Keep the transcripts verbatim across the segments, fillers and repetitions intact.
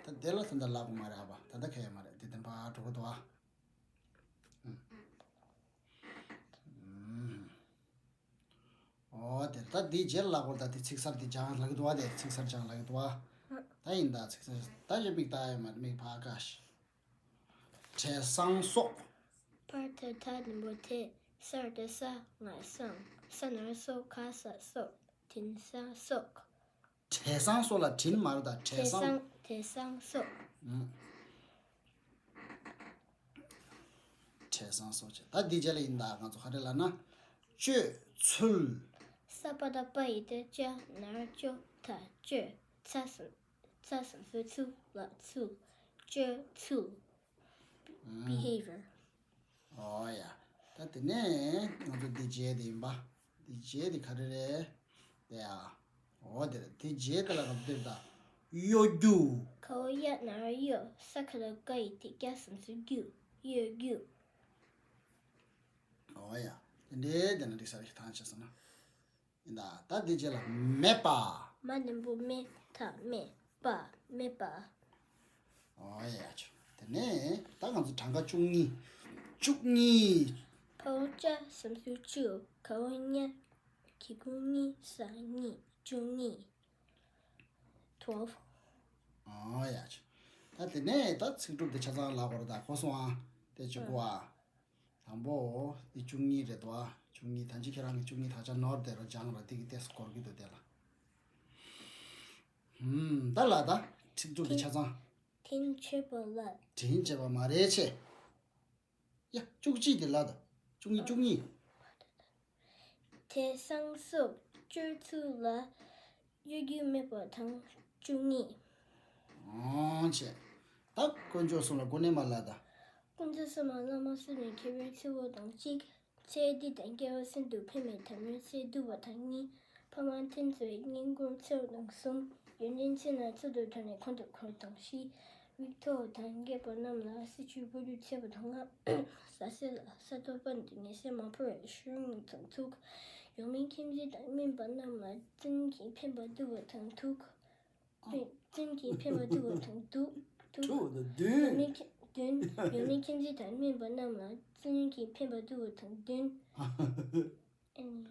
ད་དེ་ལ་ད་ལྟ་ལབ་དགོས་མ་རེད་ཨ་ཕ། ད་ལྟ་གལ་ཡོད་མ་རེད། དེ་དེ་ཕར་འགྲོ་གི་འདུག་ཨ། ཨུམ། ཨོ་དེ་ད་འདི་རྗེས་ལ་ལབ་དགོས། ད་དེ་ཚིག་གསར་དེ་སྦྱང་ལབ་ཀྱི་འདུག་ཨ། དེ་ཚིག་གསར་སྦྱང་ལབ་ཀྱི་འདུག་ཨ། ད་ཡིན་ད་ཚིག་གསར་ད་ཅི་མིག་ལྟ་ཡོད་མ་རེད། མིག་ཕར་ཀ་ཤི། བྲེ་སྲང་སོགས། ཕར་ཏ་ཐ་ནི་མོ་ཐེ། སར་ཏ་ས་ང་སང་། ས་ན་རོ་སོ་ཁ་ས་སོགས། དྲིན་སང་སོགས། བྲེ་སྲང་སོགས་ལ་དྲིན་མ་རེད་ད། བྲེ་སྲང་། བྲེ་སྲང་སོགས། ཨུམ། བྲེ་སྲང་སོགས་བྱས། ད་འདི་རྗེས་ལ་ཡིན་ད། ང་ཚོ་ག་རེ་ལབ་ན། བཅོས་ཚུལ། ས་པ་ད་པ་ཡི་ཏ་ཅ། ན་རོ་ཅོ་ཐ་བཅོས། ཚ་ས་ཚ་ས་ཚུ་ཚུ་ལ་ཚུལ། བཅོས་ཚུལ། ཨུམ། Behavior། ཨོ་ཡ། ད་དེ་ནས་ང་ཚོ་འདི་རྗེས་དེ་ཡིན་པ། འདི་རྗེས་དེ་ག་རེ་རེད། དེ་ཡ། ཨོ་དེ་རེད། དེ་རྗེས་དེ་ལ་ང་ཚོ་དེ་ད། གཡོ་སྒྱུ། ག་འོ་ཡ་ན་རོ་གཡོ། ས་ཁ་ལ་ག་ཡི་ཏི་སྐྱ་སམ་སུ་སྒྱུ། གཡོ་སྒྱུ། ཨོ་ཡ། དེ་འདྲའི་དེ་ན་འགྲིག་ས་རེད། ཐང་ཆད་སོང་ན། ཡིན་ད། ད་འདི་རྗེས་ལ་མེད་པ། མ་ནིང་པོ་མེ་ཐ་མེད་པ། མེད་པ། ཨོ་ཡ་ཆུ། དེ་ནས་ད་ང་ཚོ་གྲངས་ཀ་བཅུ་གཉིས། བཅུ་གཉིས། ཕ་འོ་ཅ་སམ་སུ་བཅུ། ག་འོ་ཉ། གི་གུ་གཉི་ས་གཉིས། བཅུ་གཉིས། Twelve། ཨོ་ཡ་ཆུ། ད་དེ་ནས་ད་ཚིག་གྲུབ་དེ་ཆ་ཚང་ལབ་དགོས་རེད། ད་གོ་སོང་ཨ། དེ་བཅུ་དགུ་ཨ། དང་པོ་འདི་བཅུ་གཉིས་རེད་དོ། བཅུ་གཉིས། ད་ཅི་ཁྱེད་རང་གིས་བཅུ་གཉིས་དག་ཆ་ནོར་དེ་རོ་སྦྱང་ར། དེ་གི་ཏེས་སྐོར་གི་འདུག་དེ་ལ། ཧུམ། ད་ལ་ད་ཁྲིག་ཏུ་དེ་ཆ་ཚང་། དྲིན་ཆེ་བ་ལ། དྲིན་ཆེ་བ་མ་རེད་ཆེ། ཡ་བཅུ་གཅིག་དེ་ལ་ད། བཅུ་གཉིས། བཅུ་གཉིས། དྲེ་སྲང་སོགས་བཅོས་ཚུལ་ལ། གཡོ་སྒྱུ་མེད་པ་དང་བཅུ་གཉིས། ཨང་ཆེ། ད་དཀོན་མཆོག་གསུམ་ལ་གོ་ནས་མ་ལ་ད། དཀོན་མཆོག་གསུམ་ལ་བླ་མ་གསུམ་ནས་མཁས་པའི་ཚུལ་འོ་དང་གཅིག། ཚེ་འདི་དང་སྐྱེ་བ་གསུམ་དུ་ཕན་པའི་དམ་པའི་ཚེ་བསྡུ་བ་དང་གཉིས། ཕ་མ་མཐུན་ཚོའི་བསྙེན་བཀུར་འཚོལ་དང་གསུམ། ཡོན་ཏན་ཆེ་ན་ཚུལ་དུ་གྲོལ་ནས་གོང་དུ་འཁོར་དང་བཞི། མིག་ཐོ་དང་རྒྱས་པ་རྣམས་ལ་སྲི་ཞུའི་བུ་རྒྱུད་འཚོལ་བ་དང་ལྔ། ཟ་ཟི་ལ་ས་ཐོབ་པ་འདི་ཉེ་སྲས་མ་བོར་བའི་གཞུང་དང་ཐུག། ཡོང་མིན་ཁྱིམ་མཚེས་དང་སྨིན་པ་རྣམས་ལ་བཙུན་གྱིས་ཕན་པ་བསྡུ་བ་དང་ཐུག། བཙུན་གྱིས་ཕན་པ་བསྡུ་བ་དང་བསྡུ། ཐུག། ཐུག་དང་བདུན། ཡོད་མེད་ཁྱིམ་བདུན། ཡོད་མེད་ཁྱིམ་མཚེས་དང་སྨིན་པ་རྣམས་ལ་བཙུན་གྱིས་ཕན་པ་བསྡུ་བ་དང་བདུན། ཨ་ནི།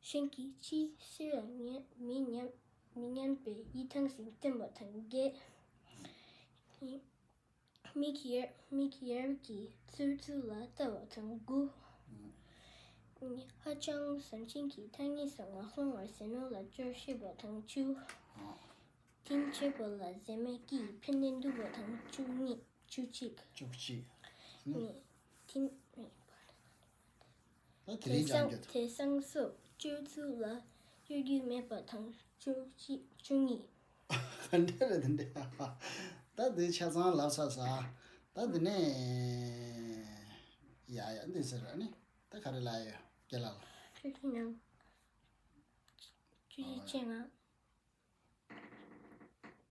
གཞན་གྱིས་ཅི་ཟེར་ཡང་མི་ཉན། མི་ཉན་པའི་ཡིད་ཐང་ཞིང་བསྟན་པ་དང་བརྒྱད། མིག་ཡར་མིག་ཡར་གྱིས་ཚུར་ཚུར་ལ་ལྟ་བ་དང་དགུ། ཧ་ཅང་བཟང་ཞིང་གི་ཐ་སྙད་སུ་ངག་སློང་བར་ཟིན་ནོ་ལ་སྐྱོར་ཤེས་པ་དང་བཅུ། དྲིན་ཆེ་བ་ལ་ཟེར་མེད་ཀྱིས་ཕན་བདེ་འདུ་བ་དང་བཅུ་གཉིས། བཅུ་གཅིག་བཅུ་གཅིག་ནི་དྲིན། ད་དེ་རིང་སྦྱང་རྒྱུ། དྲེ་སྲང་སོགས་བཅོས་ཚུལ་ལ་གཡོ་སྒྱུ་མེད་པ་དང་བཅུ་གཅིག་བཅུ་གཉིས། ག་འདྲ་རེད་དེ་འདྲ། ད་དེ་ཆ་ཚང་ལབ་ཚར་ས། ད་དེ་ནས་ཡ་ཡ་འདི་ཟེར་ར་ནི། ད་ག་རེ་ལབ་ཡོད་རྒན་ལགས་ལ། བཅུ་གཅིག་ནང་། བཅུ་གཅིག་བཅོ་ལྔ།